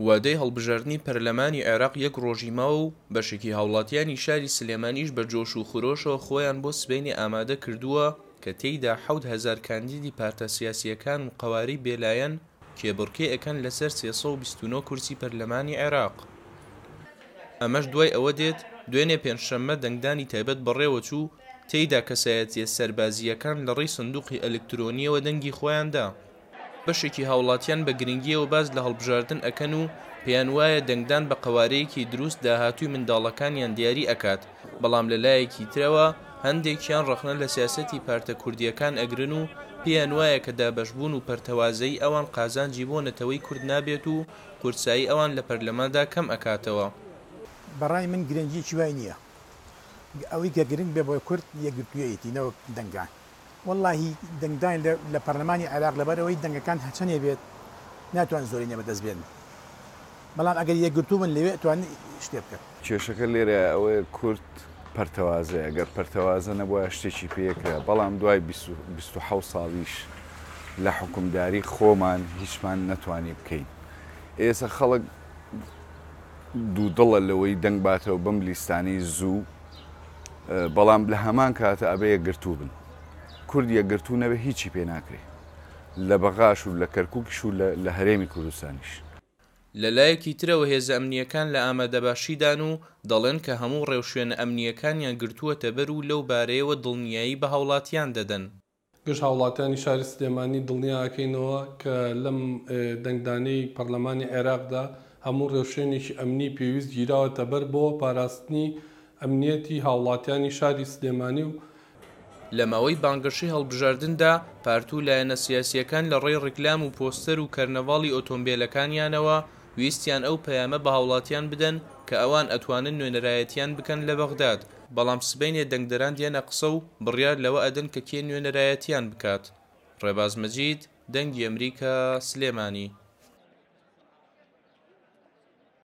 وادەی هەڵبژاردنی پەرلەمانی عێراق یەک ڕۆژی ماوە و بەشێکی هاوڵاتیانی شاری سلێمانیش بە جۆش و خرۆشەوە خۆیان بۆ سبەینێ ئامادە کردووە کە تێیدا 7000 کاندیدی پارتە سیاسییەکان و قەوارەی بێلایەن کێبڕکێ ئەکەن لەسەر 329 کورسی پەرلەمانی عێراق. ئەمەش دوای ئەوە دێت، دوێنێ پێنجشەممە دەنگدانی تایبەت بەڕێوەچوو، تێیدا کەسایەتییە سەربازییەکان لەڕێی سندوقی ئەلکترۆنییەوە دەنگی خۆیان دا. بەشێکی هاوڵاتیان بە گرنگییەوە باس لە هەڵبژاردن ئەکەن و پێیان وایە دەنگدان بە قەوارەیەکی دروست داهاتووی منداڵەکانیان دیاری ئەکات، بەڵام لە لایەکی ترەوە هەندێکیان ڕەخنە لە سیاسەتی پارتە کوردییەکان ئەگرن و پێیان وایە کە دابەشبوون و پەرتەوازەیی ئەوان قازانجی بۆ نەتەوەی کورد نابێت و قورسایی ئەوان لە پەرلەماندا کەم ئەکاتەوە. بەڕای من گرنگیەکی وای نیە ئەوەی کە گرنگ بێ بۆ کورد یەکگرتویەتی نەوەک دەنگدان. وەڵاهی دەنگدان لە پەرلەمانی عێراق لەبەرئەوەی دەنگەکان هەرچەنێ بێت ناتوانن زۆرینە بەدەست بێنن بەڵام ئەگەر یەکگرتوو بن لەوێ ئەتوانن شتێ بکەن. کێشەکە لێرەیە ئەوەیە کورد پەرتەوازەیە گەر پەرتەوازە نەبوایە شتێکی پێکرا بەڵام دوای 27 ساڵیش لە حوکمداری خۆمان هیچمان نەتوانی بکەین ئێسە خەڵک دوودڵە لەوەی دەنگ باتەوە بەم لیستانەی زوو بەڵام لە هەمان کاتە ئەبێ یەکگرتوو بن کورد یەکگرتوو نەبێ هیچی پێ ناکرێ لە بەغاش و لە کەرکوکیش و لە هەرێمی کوردستانیش. لە لایەکی ترەوە هێزە ئەمنییەکان لە ئامادەباشیدان و دەڵێن کە هەموو ڕێوشوێنە ئەمنییەکانیان گرتووەتەبەر و لەو بارەیەوە دڵنیایی بە هاوڵاتیان دەدەن. گشت هاوڵاتیانی شاری سلێمانی دڵنیا ئەکەینەوە کە لەم دەنگدانەی پەرلەمانی عێراقدا هەموو ڕێوشوێنێکی ئەمنی پێویست گیراوەتە بەر بۆ پاراستنی ئەمنیەتی هاوڵاتیانی شاری سلێمانی و. لە ماوەی بانگەشەی هەڵبژاردندا پارت و لایەنە سیاسییەکان لە ڕێی ڕیکلام و پۆستەر و کەرنەڤاڵی ئۆتۆمبێلەکانیانەوە ویستیان ئەو پەیامە بە هاوڵاتیان بدەن کە ئەوان ئەتوانن نوێنەرایەتیان بکەن لە بەغداد، بەڵام سبەینێ دەنگدەران دێنە قسە و بڕیار لەوە ئەدەن کە کێ نوێنەرایەتیان بکات. ڕێباز مەجید، دەنگی ئەمریکا، سلێمانی.